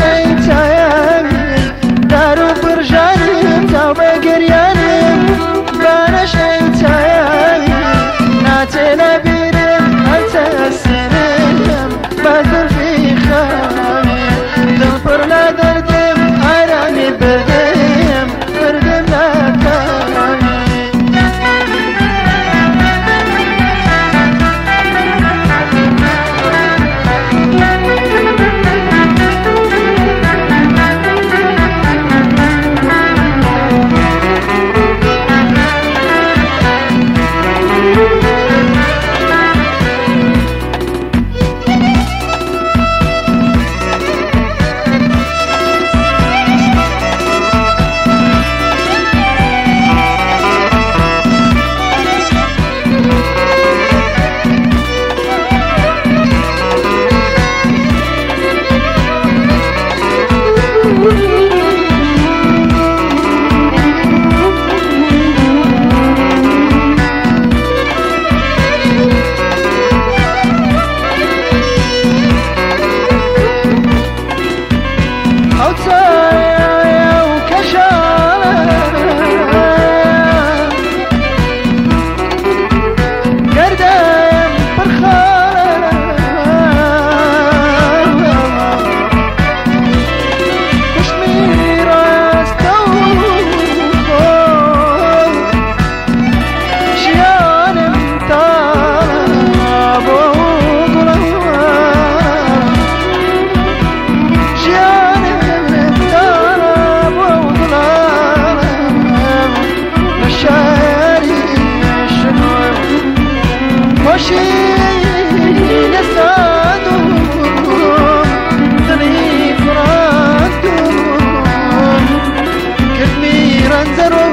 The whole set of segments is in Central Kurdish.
بەنەشەی چایاوی دار و پڕژانم چاو بە گریانم بەنەشەی چایاوی ناچێ لە بیرم هەرچە سێرم بە زولفی خاوی دڵ پڕ لە دەردم ئارامی بردم بردم لە تاوی. ئەو چایە و کەژاڵە گەردەم پڕخاڵە کوشتمی ڕاستە و خۆ ژیانم تاڵە بۆ گوڵە ژیانم تاڵە بۆ گوڵە لە شاری شنۆ خۆشی لەسادوم دڵی فڕاندوم کردمی ڕەنجەڕۆ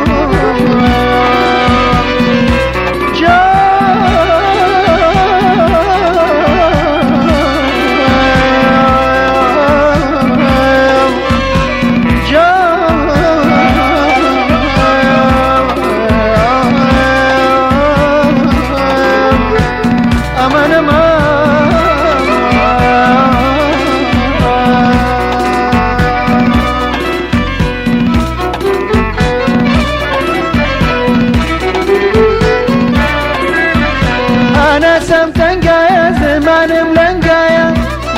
ئەمانە ئەناسم تەنگایە زمانم لەنگایە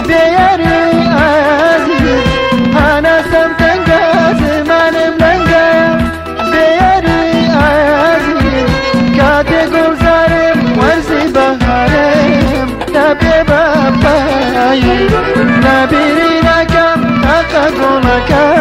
بێیاری ئازیز ئەناسم تەنگە زمانم لەنگایە بێیاری ئازیز کاتێ گوڵزارم وەرزی بەهارم نابێ بە پاییز لە بیری ناکەم تاقە گوڵەکەم.